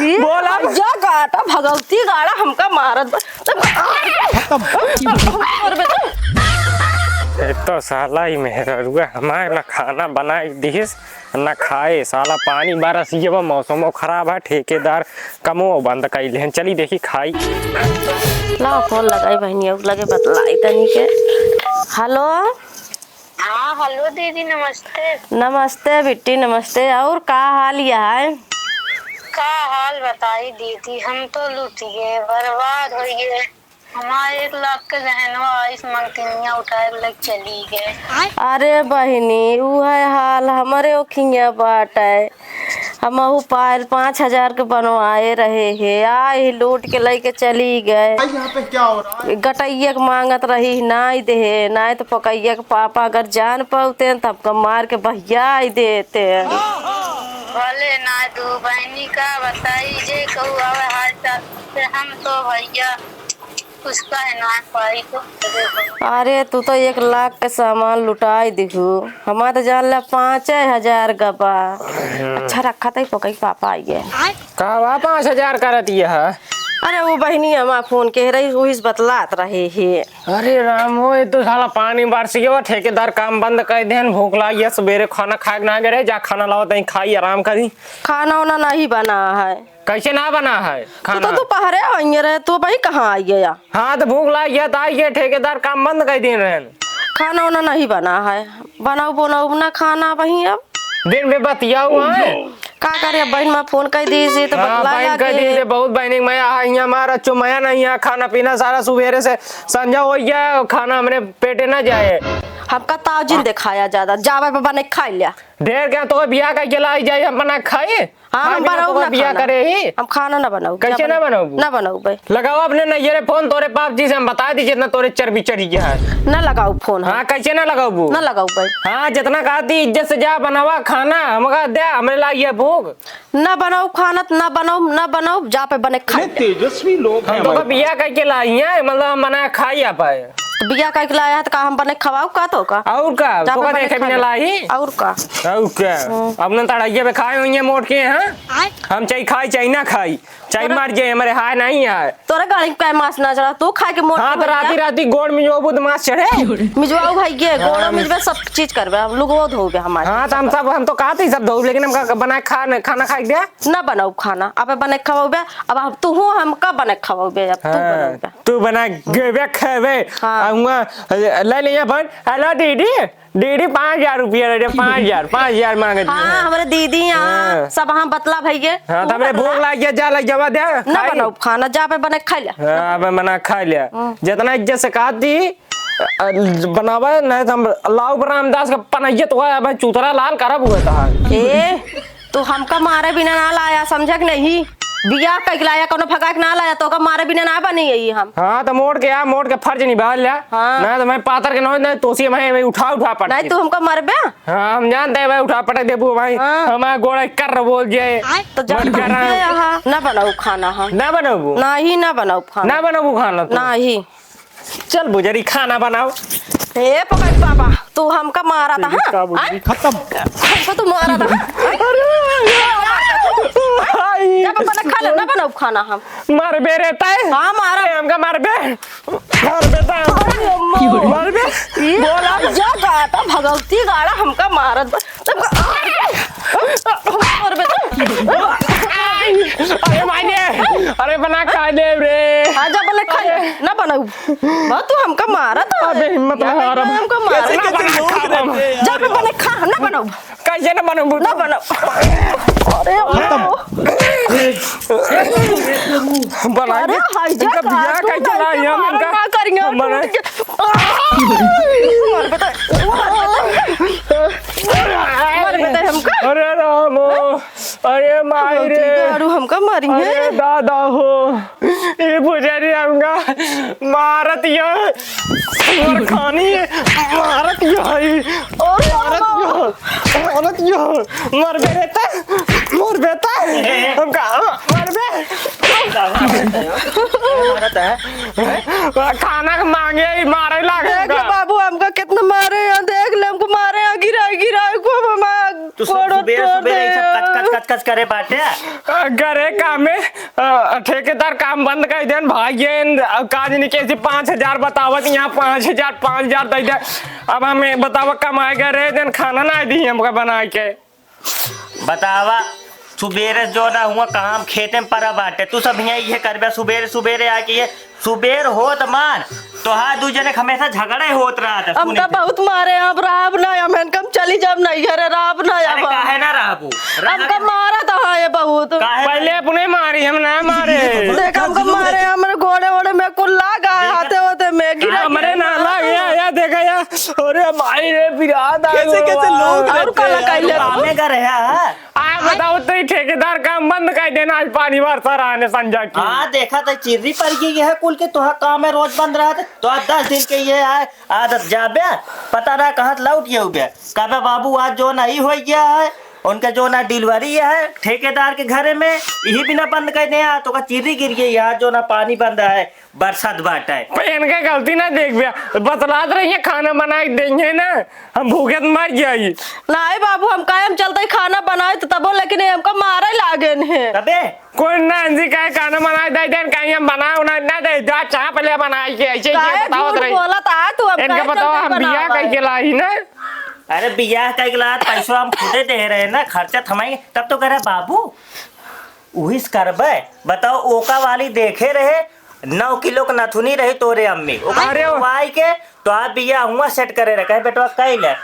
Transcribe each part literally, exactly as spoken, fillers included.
बोला। जा गाटा भगवती गाड़ा हमका मारत बा। तब और बता। एक तो साला ही मेहररुआ हमार ना खाना बनाई दिहिस, ना खाए। साला पानी बरस गया बा, मौसमो खराब है, ठेकेदार कमो बंद कइले हैं। चली देखी खाई। लाओ फोन लगाई बहनी, अब लगे बतलाई तनी के। हेलो। हाँ, हेलो दीदी, नमस्ते। नमस्ते बिट्टी, नमस्ते। और का हाल है? का हाल बताई दीदी, हम तो लुटिए, बर्बाद होइए। हमार एक लाख के गहनवा आइस, मंगतिनिया उठाए के लेके चली गए। अरे बहिनी, उहे हाल हमरे ओखिया बाटे। हमहू पायल पाँच हजार के बनवाए रहे हे, आए ही लूट के लेके चली गए। भाई, यहाँ पे क्या हो रहा है? गटैया के मांगत रही, नाई देहे, नाई तो पकैया के पापा अगर जान पाउते हैं, तब का मार के बहिया आई देते हैं। भले ना दू बहनी का बताई, जे कहू आवे हाल चाल से, हम तो भैया कुछ कहे ना पाई तो। अरे, तू तो एक लाख के सामान लुटाई दिहू, हमार तो जान ला पाँचे हजार का बा। अच्छा रखा तई पकई पापा आई गए। का बा पाँच हजार करत यह? अरे, वो बहिनी हमार फोन के रही, वही से बतलात रहे हे। अरे राम हो, ये तो साला पानी बरस गया, ठेकेदार काम बंद कर देन, भूख लाग गया, सवेरे खाना खाए के ना गए रहे, जा खाना लाओ तई खाई, आराम करी। खाना वाना नहीं बना है। कैसे ना बना है तू खाना? तो दोपहरे आइए रहे, तू भाई कहाँ आई गया? हाँ, तो भूख लाग गया, तो आई गया, ठेकेदार काम बंद कर दिन रहन। खाना वाना नहीं बना है, बनाऊ बनाऊ ना खाना वहीं अब। दिन में बतियाऊ है। का करे, अब बहन में फोन कर दी से तो हाँ, बतला बहन कर दी से, बहुत बहन में यहाँ, यहाँ हमारा चुमया नहीं है, खाना पीना सारा सुबेरे से संझा हो गया है, खाना हमरे पेटे ना जाए। हमका ताव जिन हाँ। दिखाया ज्यादा, जावे बाबा ने खा लिया। ढेर के तो बियाह करके लाई जाई, हम बना खाई। हाँ, हम खाई बिना बनाऊ तो ना बियाह खाना। करे ही। हम खाना ना बनाऊ। कैसे ना बनाऊ? ना बनाऊ भाई। लगाओ अपने नैहरे फोन, तोरे बाप जी से हम बता दी जितना तोरे चर्बी चढ़ी गया है। ना लगाऊ फोन हम। हाँ, कैसे ना लगाऊ? ना लगाऊ भाई। हाँ, जितना कहा थी इज्जत से जा बनावा खाना, हमका दे, हमरे लाग ये भूख। ना बनाऊ खाना, ना बनाऊ, ना बनाऊ, जा पे बने खा ले। तेजस्वी लोग हम हैं तो का भाई। बियाह करके लाई है, मतलब हम बना खाई आप आए। बियाह करके लाया है तो का हम बने खवाऊ का तो का? और का? जा तो पे का बने देखे खा बिना ले। लाई? और का? और का? हम्म। अपने तड़ैया पे खाए हुई है मोट के, हाँ? आय। हम चाहे खाई, चाहे ना खाई, चाहे तोरा मर जाए, हमारे हाय नहीं है। तोरा गाड़ी पे मांस ना चढ़ा, तू खाए के मोट हाँ, हो तो गया। राती, राती गोड़ में जो बुध मांस चढ़े। मिजवाऊ भाई के, गोड़ हाँ, में मिज- मिजबे, सब चीज करबे, हम लोग वो धोबे हमारे। हाँ, तो हम सब, हम तो कहते ही सब धोब, लेकिन हम का, बना खा, खाना खाए दे। ना बनाऊ खाना, अब बने खवाबे, अब हम, तू हूँ, हम का बने खवाबे, अब तू हाँ, बनाबे। तू बना गेबे खेबे, हाँ। आ हुआ, ले ले अपन, हेलो दीदी, दीदी, पाँच हजार रुपया दे दे, पाँच हजार, पाँच हजार मांगे हाँ, हैं। हमरे दीदी यहाँ हाँ। सब हाँ बतला भैये। हाँ, तो हमरे भूख लाग गया, जा लग जावा दे, ना खाई। बनाऊ खाना, जा पे बने खा ले। हाँ, अब बना खा लिया। हाँ। जितना इज्जत से कहा थी, अ, बनावे, नहीं तो हम लाऊ रामदास का पनैया तो है, अब चूतरा लाल करब हुआ था। ए, तू हमका मारे बिना ना लाया, समझे कि नहीं? बियाह कइके लाया, कोनो भगा के ना लाया, तो का मारे बिना ना बनी यही हम। हाँ, तो मोड़ के आ, मोड़ के फर्ज निभा लिया। हाँ। ना तो मैं पातर के ना, ना तोसी मैं, मैं उठा, उठा पटक नहीं, दे। तू हमका मरबे? हाँ, हम जानते हैं भाई, उठा पटक देबू भाई। हाँ। हमारा गोड़ा कर बोल जाए। तो जा मत करा। यहाँ ना बनाऊ खाना हम। ना बनाऊ? नहीं, ना बनाऊ खाना। ना बनाऊ खाना तू? नहीं। चल बुजरी खाना बनाओ। ए पकड़ बाबा, तू हमका मारा था, तेरी हाँ? का बुजरी आय? खत्म। हमका तू मारा था, हाँ? अरे, आय। जब अपन खा ले, ना बनाऊ खाना हम। मारबे रे तय। हाँ, मारा। ए, हमका मारबे। मारबे तय। अरे अम्मा। मारबे। ये बोला। जा गाता भगवती गाड़ा हमका मारत बा। तब का-, मारबे तय। अरे मायने, अरे बना खा ले रे। हाँ, जा बना खा ले। अरे। ना बनाऊ। बा, तू हमका मारा था। अबे हिम्मत ना हारा। हमका मारा। कैसे, कैसे लोग रहते हैं यार। जा बे बने खा, ना बनाऊ। कैसे ना बनाऊ? ना बनाऊ। अरे, खत्म। बनाई अरे, दे। हाय जा इनका बियाह का, कैसे तू लाई हम मारा इनका? ना करिया, हम बनाए। तू मर बता। मर बता हमका। अरे रामो। अरे माई रे। गाड़ू हमका मारी है। अरे दादा हो, ई पुजारी हमका मारत ये, मार खानी मारत ये है। अरे मारत ये, मारत ये, मर बे रे ते, मर बे ते, हमका मर बे। मारत है। खाना के मांगे ही मारे लागे देख ले हमका। बाबू, हमका कितना मारे हैं, देख ले, हमको मारे हैं, गिराए, गिराए को अब हमारा तू सब गोड़ सुबेरे, तोड़ सुबेरे दे। ये सब कच, कच, कच, कस करे बाटे। अ, करे कामे, अ, ठेकेदार काम बंद कर देन, भाग गए। अ, का जाने कैसे पाँच हजार बतावत, यहाँ पाँच हजार, पाँच हजार दे दे। अब हमें बतावा, कमाए गए रहे दिन, खाना ना दी हमका बनाए के। बतावा, सुबेरे जो ना हुआ काम खेते में परा बाटे, तू सब यहाँ ये करबे, सुबेरे सुबेरे आके ये सुबेर होत मान, तोहार दू जने के हमेशा झगड़े होत रहत है, हमका सुनी। बहुत मारे, अब रहब ना, हम इनकम चली जाब नैहरे, रहब ना अरे अब। काहे ना रहबू? हमका मारत है ये बहुत। काहे? पहले अपने मारी, हम ना मारे। देख, हमका मारे, हमरे गोड़े वोड़े में कुल लाग है, हाथे होते में गिरा। हमरे ना लाग, या, या, देखा, या। अरे माई रे, बिराद आ कैसे, गया। कैसे लोग और रहते काला हैं? काइले? कामे का रहा है? आ बताओ, तो ई ठेकेदार काम बंद कर देना, आज पानी बरसा रहा है संझा की। हाँ, देखा तो चिर्री पड़ गई है कुल के, तोहार काम है रोज बंद रहत, तो आज दस दिन के ये है आदत जाबे, पता ना कहाँ से लौट ये उबे। कहबे, "बाबू, आज जो ना ई हो गया है, उनके जो ना डिलीवरी है ठेकेदार के घरे में, यही बिना बंद कर दे, आज तो का चिर्री गिर गई, आज जो ना पानी बंद है।" बरसात बाटे। पर इनके गलती ना देखबे, बतलात रहिए, खाना बना के देंगे ना, हम भूखे तो मर जाई। नाहीं बाबू, हम कायम चलते ही खाना बनाए तो तबो, लेकिन ये हमका मारे लागे हैं। तबे? कोई ना, इनसे कहे खाना बना दे देन, कहीं हम बना उना ना दे, जा चाह पहले बनाए के, ऐसे ही काहे बतावत झूठ रही। बोलत आ तू, हम इनका काहे बताओ, चलते हम बियाह बनावे? कहीं के लाई ना। अरे बियाह कहीं के ला, पैसवा हम खुदे दे रहे ना, खर्चा थमाई, तब तो कह रहे बाबू, उहिस करबे। बताओ, ओका वाली देखे रहे, नौ किलो के नथुनी रही तोरे अम्मी। ओका अरे वाह। बनवाई के तो आप बिया हुआ सेट करे रहे। कहे, "बेटवा, कई ले?"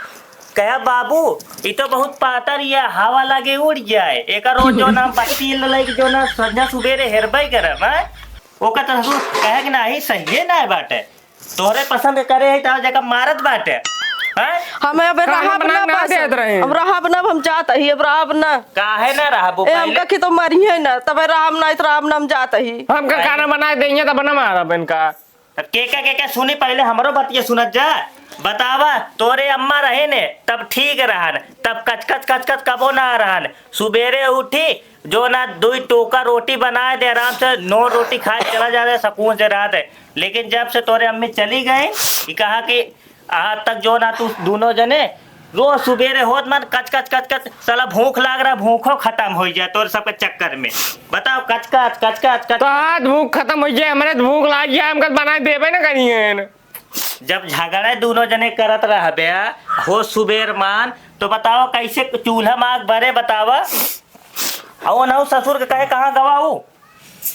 कहे, "बाबू, ई तो बहुत पातर ये, हवा लागे उड़ जाए। एका रोज जो ना बत्ती ललाई के जो ना संझा सुबेरे हेरबे करब, हैं?" ओका तो ससुर कहे कि नाही, सहिए ना बाटे। तोहरे पसंद करे है, तब जेका मारत बाटे। हैं? हमें अब खाना रहब बना ना ना देत बस। रहे। अब रहब ना, अब हम जात ही, अब रहब ना। काहे ना रहबो ए, पहले? हमका की तो मरिहे ना, तब रहब ना, तो रहब ना, हम जात ही। हमका खाना बना देंगे, तब ना मारब इनका। तब के, के, के, के सुनी, पहले हमरो बतिया सुनत जा। बतावा, तोरे अम्मा रहे ने, तब ठीक रहन, तब कचकच, कचकच कबो ना रहन। सुबेरे उठी, जो ना दुई टोका रोटी बनाए दे, आराम से नौ रोटी खाए चला जाते, सुकून से रहते। लेकिन जब से तोरे अम्मी चली गई, ई कहा कि आज तक जो ना तू दोनों जने रोज सुबेरे होत मन कच कच कच कच, साला भूख लाग रहा, भूखो खत्म हो जाए तोर सबके चक्कर में। बताओ, कच कच कच कच कच। तो आज भूख खत्म हो जाए, हमरे तो भूख लाग जाए, हमका बनाए देबे ना करिए। जब झगड़ा दोनों जने करत रहबे हो सुबेर मान, तो बताओ कैसे चूल्हा माग बरे, बतावा। और ना ससुर के कहे कहाँ गवा हूँ?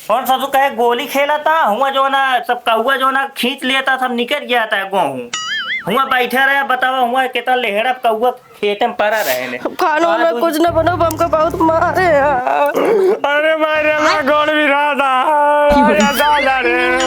कौन ससुर कहे गोली खेला था, हुआ जो ना सब कौआ जो ना खींच लिया था, सब निकल गया था गोहूँ। हुआ बैठा रहे, बतावा, हुआ कितना लेहड़ा कौआ खेते में पड़ा रहे ने। खाना वाना कुछ न बनो, हमको बहुत मारे हैं। अरे मारे, मैं गोड़ भी रहा था। अरे दादा रे।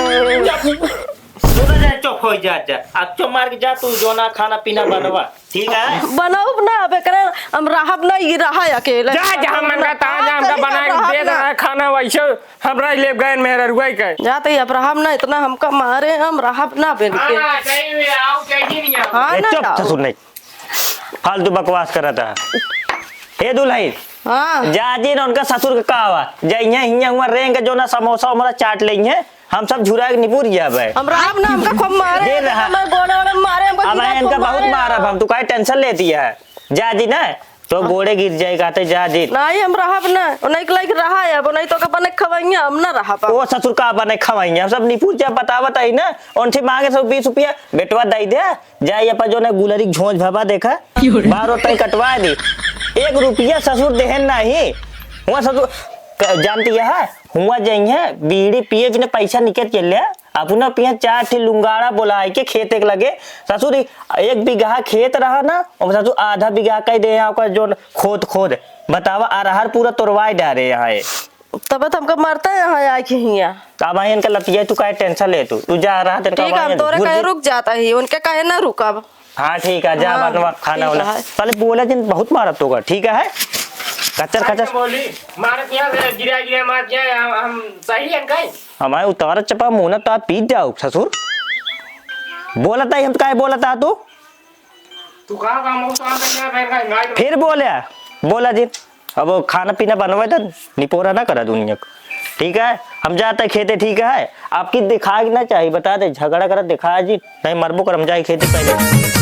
सुनो जा, चुप हो जा, जा। अब चुप मार के जा, तू जो ना खाना पीना बनवा। ठीक है? बनाउब ना, अब एकरे हम रहब ना, ई रहा अकेले। जा, जा, हम मनका ता, जा, हमका बनाए के दे दे खाना, वैसे हमरा ले गए मेहररुआ के। जा, तो अब रहब ना, इतना हमका मारे, हम रहब ना अब इनके। हाँ, सही में, आओ, चाहिए नहीं आओ। हाँ ए, ना, चुप, आओ। ससुर नहीं। फालतू बकवास करत है। ए दुल्हन, हाँ। जा जी ना उनका ससुर के का हुआ? जा हियाँ, हियाँ हुआ रेंग के जो ना समोसा उमोसा चाट लेंगे। हम सब झुरा के निपुर जाबे। हम रहब ना, हमका खूब मारे, दे रहा। हमर गोड़े ओड़े मारे, हमका अब गिरा इनका खूब बहुत मारे। मारब हम, तू काहे tension लेती है? जा जी ना, तो हाँ। गोड़े गिर जाए कहते जा जी। नहीं, हम रहब ना, ओ नहीं के लायक रहा है, अब नहीं तो का बने खवाइया, हम ना रहब। ओ ससुर का बने खवाइया, हम सब निपुर जा, बतावत आई ना, उनसे मांगे सौ बीस रुपया, बेटवा दे दे, जाई अपन जो ना गुलरी के झोंझ भवा देखा, बार और तई कटवा दी। एक रुपया ससुर देहन नाही। हुआ ससुर क-, जानती है, हुआ जइहे बीड़ी पिए कि ने पैसा निकल के ले, अपना पिए चार ठे लुंगाड़ा बोलाए के खेते के लगे, ससुर एक बीघा खेत रहा ना, और ससुर आधा बीघा कह दे यहाँ का जो खोद खोद, बतावा, अरहर पूरा तोड़वाए डारे यहाँ है। तब तो हमका मरता है यहाँ आके हियाँ। अब भाई इनका लतिया तू काहे tension ले तू? तू जा रहा तेरे ठीक है, हम तोरे कहे रुक जाता ही, उनके कहे ना रुकब। हाँ ठीक है, जा हाँ, बनवा खाना ठीक वाना। है। साले बोला जिन बहुत मारत होगा, ठीक है? कचर कचर। बोली, मारत यहाँ से गिरा गिरा मारत यहाँ, हम, हम सही है कहीं? हमारे उतारा चपा मुँह ना तो आप पीट जाओ ससुर। बोलता ही हम तो काहे बोलता तू? तू कहाँ का मुँह सामने क्या बैठ गए? फिर बोले, बोला जी, अब खाना पीना बनवे तो निपोरा ना करा दुनिया को, ठीक है? हम जाते खेते, ठीक है? आपकी दिखाई ना चाहिए, बता दे, झगड़ा करत दिखाया जी, नहीं मरबो कर, हम जाए खेते पहले।